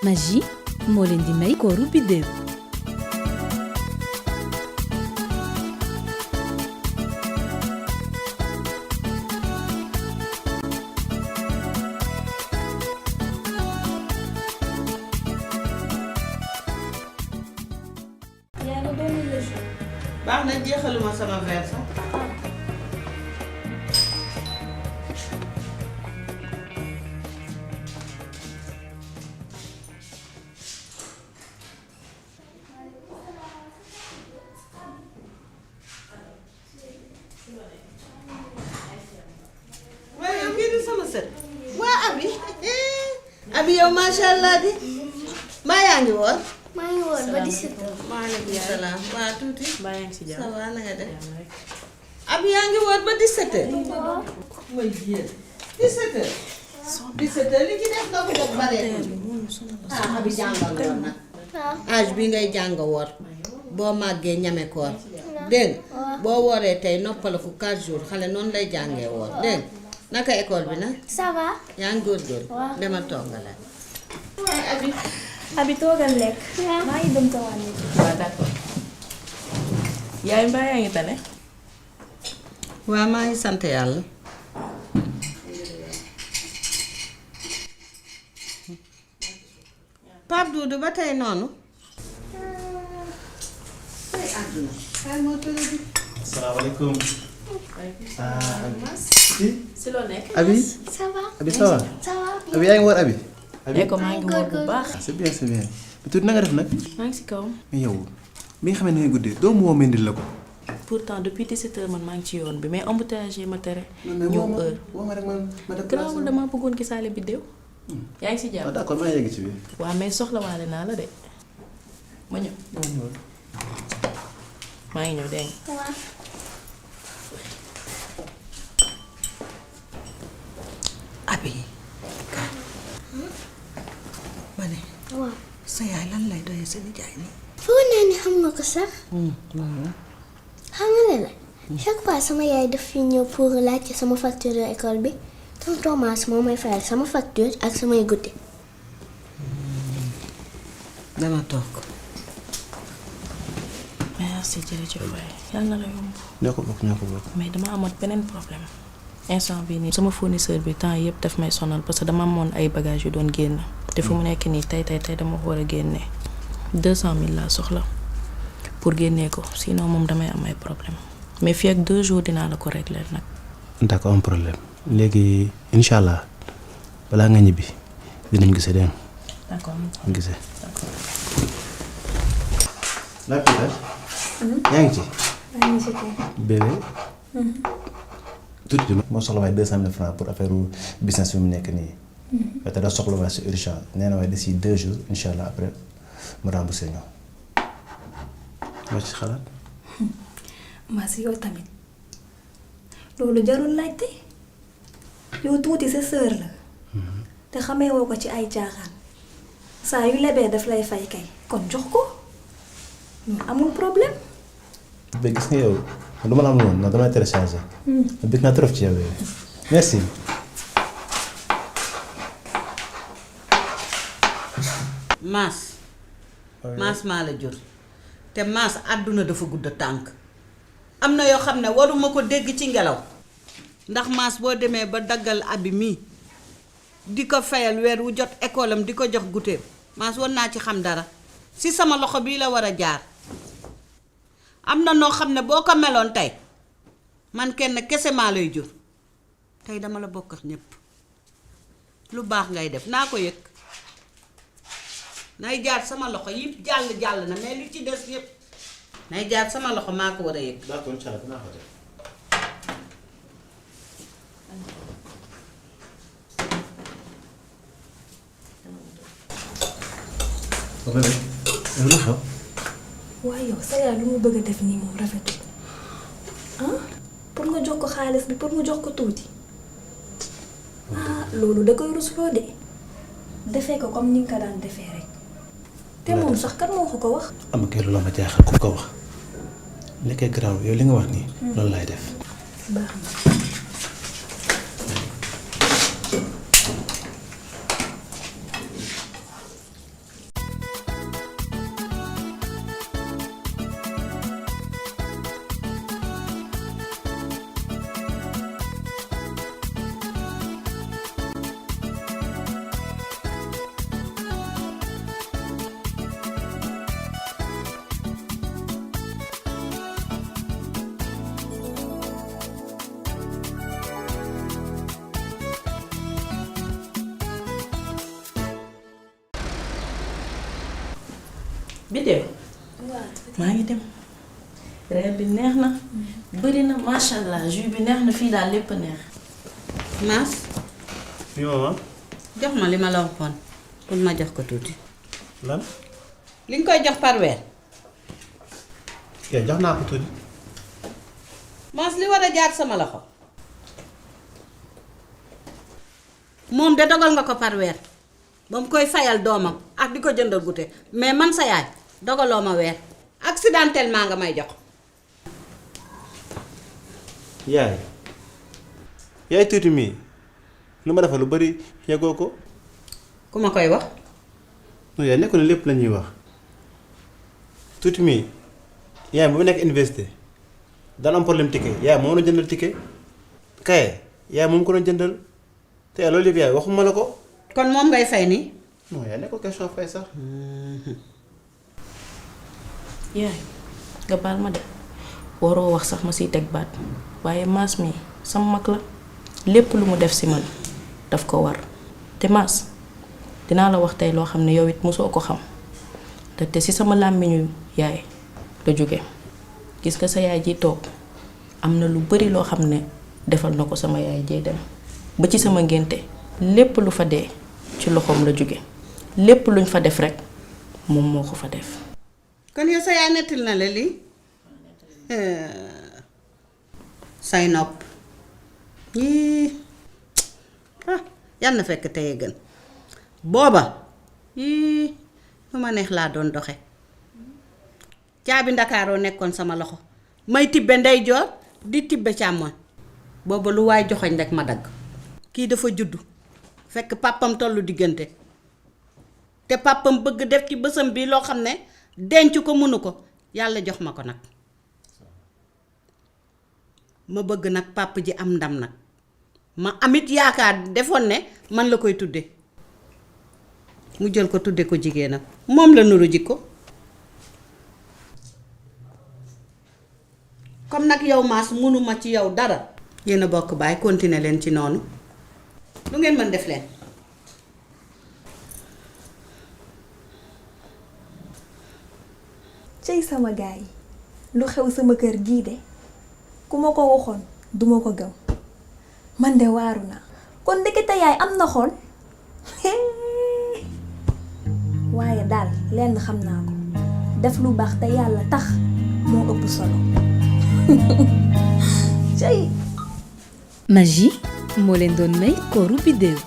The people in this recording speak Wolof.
Magie moo leen di may kooru biddéew. baax na jeexaluma sama verre sax. waaye yow kii di sama sët. waa Abi. Abi yow macha allah di. maa yaa ngi woon. maa ngi woon ba 17h. maaleykum salaam waa tuuti. mbaa yaa ngi si jàmm. ça va na nga def. Abi yaa ngi woon ba 17h. mooy jéem 17h. 17h li ci def nga ko def bareetul. ah Abi jàngal woon nag. âge bi ngay jàng woor. boo màggee ñame koor. dégg nga boo wooree tey noppalaku 4 jours xale noonu lay jàngee woor dégg nga naka école bi nag. ça va. yaa ngi góorgóorlu. demal toog nga la. waaye Abi. Abi toogal lekk. maa ngi dem tawaan lekk. waaw d'accord. yaay mbaa yaa ngi tane. waaw maa ngi sant yàlla. Pape Doudou ba tey noonu. Asalaamaaleykum. si loo nekk. Abi. ça va. Abi ça va. ça va. Abi yaa ngi woor Abi. ne ko maa ngi woor bu baax. c'est bien c'est bien. tuuti na nga def nag. maa ngi si kaw. mais yow bi nga xam ne ngay guddee doo mu woo mendil la ko. pourtant depuis 17h man maa ngi ci yoon bi mais embouteillage yi ma tere. ñëw heure. woo ma rek ma def garaawul damaa bëggoon gisaale biddéew. yaa ngi si jàmm. d'accord maa yegg ci biir. waaw mais soxlawaale naa la de. ma ñëw. maa ngi ñëw dégg nga. waaw. Abi. ma ne. waaw. sa yaay lan lay doyee sa nijaay nii. foog naa ni xam nga ko sax. xam nga la chaque fois sama yaay daf fi ñëw pour laajte sama facture école bi tonton Mass moo may fayal sama facture ak samay goûter. dama toog. merci jërëjëf waay yàlla na la yomb. ñoo ko bokk ñoo ko bokk. mais dama amoon beneen problème instant bii nii sama fournisseur bi temps yëpp daf may sonal parce que dama amoon ay bagages yu doon génn te fu mu nekk nii tey dama ko war a génne 200 000 laa soxla pour génnee ko sinon moom damay am ay problème mais fii ak 2 jours dinaa la ko régler nag. d'accord am problème léegi incha allah balaa nga ñibbi dinañ gisee dégg nga. d'accord gisee. d'accord. yaa ngi ci. maa ngi si kii. bébé. tuuti moo soxla waaye 200 000 francs pour affaire business bi mu nekk nii. te da soxla waaye c'est urgent nee na waaye d'ici 2 jours incha allah après mu remboursé ñu. moo ci xalaat. maa si yow tamit loolu jarul laajte yow tuuti sa sœur la te xamee woo ko ci ay caaxaan saa yu lebee daf lay fay kay kon jox ko amul problème. ba gis nga yow lu ma la am woon non damay téléchargé. bëgg naa trop ci yow merci. Mass. Mass maa la jur. te Mass àdduna dafa gudd tànk. am na yoo xam ne waruma ko dégg ci ngelaw. ndax Mass boo demee ba daggal Abi mii di ko fayal weer wu jot école am di ko jox goûter Mass war naa ci xam dara si sama loxo bii la war a jaar. am na noo xam ne boo ko meloon tey man kenn kese maa lay jur tey dama la bokk ak ñépp lu baax ngay def naa ko yëg nay jaar sama loxo yëpp jàll na mais li ci des yëpp nay jaar sama loxo maa ko war a yëg. d'accord incha allah dinaa ko def. ba pare yow lu xew. waaye yow sa yaay lu mu bëgg a def nii moom rafetul pour nga jox ko xaalis bi pour mu jox ko tuuti loolu da koy rusloo de defee ko comme ni nga ko daan defee rek te moom sax kan moo ko wax. am kay lu la ma jaaxal ku ko wax nekkee garaaw yow li nga wax nii. loolu laay def. baax na. Biddew maa ngi dem reer bi neex na bëri na macha allah jus bi neex na fii daal lépp neex. Maas oui maman. jox ma li ma la waxoon pour ma jox ko tuuti. lan. li nga koy jox par weer. yow jox naa ko tuuti. Maas li war a jaar sama loxo. moom de dogal nga ko par weer ba mu koy fayal doomam ak di ko jëndal goûter mais man sa yaay dogaloo ma weer accidentellement nga may jox. yaay tuuti mii lu ma defal lu bari yegoo ko. ku ma koy wax. non yaay nekkul ne lépp la ñuy wax tuuti mii yaay bu mu nekk université daan am problème ticket yaay moo doon jëndal ticket kaye yaay moom ko doon jëndal te loolu yëpp yaay waxuma la ko. kon moom ngay fay nii. non yaay nekkul question fay sax. yaay nga baal ma de waroo wax sax ma siy teg baat waaye Mass mi sama mag la lépp lu mu def si man daf ko war te Mass dinaa la wax tey loo xam ne yow it mosoo ko xam te si sama làmmiñu yaay la jóge gis nga sa yaay ji toog am na lu bari loo xam ne defal na ko sama yaay jee dem ba ci sama ngénte lépp lu fa dee ci loxoom la jóge lépp luñ fa def rekk moom moo ko fa def. kon yow sa yaay nettil na la lii say nopp yii yal na fekk teye gën booba yii lu ma neex laa doon doxe caabi ndakaaroo nekkoon sama loxo may tibbe ndeyjoor di tibbe càmmoñ booba lu waay joxoñ rek ma dagg kii dafa juddu fekk pàppam tollu diggante te pàppam bëgg def ci bësam bi loo xam ne denc ko mënu ko yàlla jox ma ko nag ma bëgg nag pàpp ji am ndam nag ma amit yaakaar defoon ne man la koy tudde mu jël ko tudde ko jigéenam moom la nuru jikko comme nag yow Mass mënuma ci yow dara yéen a bokk baay continuer leen ci noonu lu ngeen mën def leen. cey sama gaay yi lu xew sama kër gii de ku ma ko waxoon duma ko gëm man de waaru naa kon ndekete yaay am na xol waaye daal lenn xam naa ko def lu baax te yàlla tax moo ëpp solo cey Magie moo leen doon may kooru Bidew.